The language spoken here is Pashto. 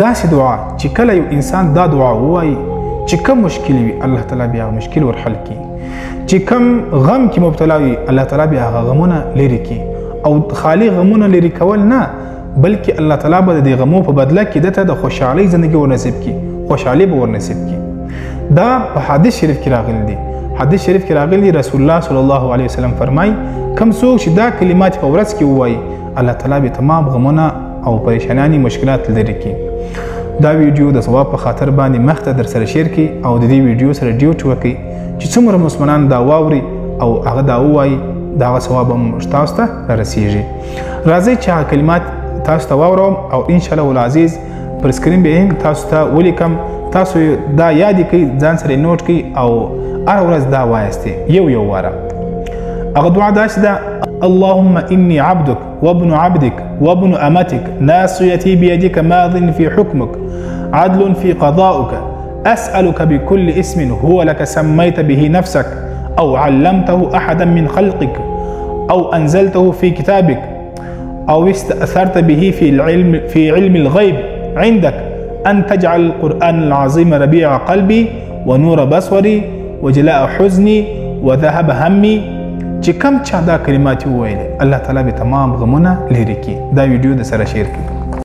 داسې دعا چې کله یو انسان دا دعا ووایي چې کوم مشکل وي، الله تعالی بیا هغه مشکل ور حل کړي، چې کوم غم کې مبتلا وي، الله تعالی بیا هغه غمونه لرې کړي. او خالي غمونه لرې کول نه، بلکې الله تعالی به د دې غمو په بدله کې ده ته د خوشحالۍ زندګي ورنصیب کړي، خوشحالي به ورنصیب کړي. دا په حدیث شریف کې راغلي دي. حدیث شریف کې راغلي دي، رسول الله صلی الله علیه وسلم فرمایي، کوم څوک چې دا کلمات په ورځ کې ووایي، الله تعالی به تمام غمونه او پریشانیانې مشکلات لرې کړي. دا ویډیو د ثواب په خاطر باندې مخته در سره شیر کړئ او د دې ویډیو سره ډیوټ وکړئ چې څومره مسلمانان دا واوري او هغه دا ووایي، د هغه ثواب هم تاسو ته رارسیږي. راځئ چې هغه کلمات تاسو ته واوروم او انشاءالله العزیز پر سکرین به هم تاسو ته ولیکم. تاسو دا یاد کړئ، ځان سره نوټ کړئ او هره ورځ دا وایاستئ یو یو واره. هغه دعا داسې ده: اللهم إني عبدك وابن عبدك وابن أمتك، ناصيتي بيدك، ماض في حكمك، عدل في قضاؤك، أسألك بكل اسم هو لك سميت به نفسك أو علمته أحدا من خلقك أو أنزلته في كتابك أو استأثرت به في علم الغيب عندك، أن تجعل القرآن العظيم ربيع قلبي ونور بصري وجلاء حزني وذهب همي. چې کم چا دا کلمات وویلې، الله تعالی به تمام غمونه لرې کړي. دا ویډیو د سره شیر کړي.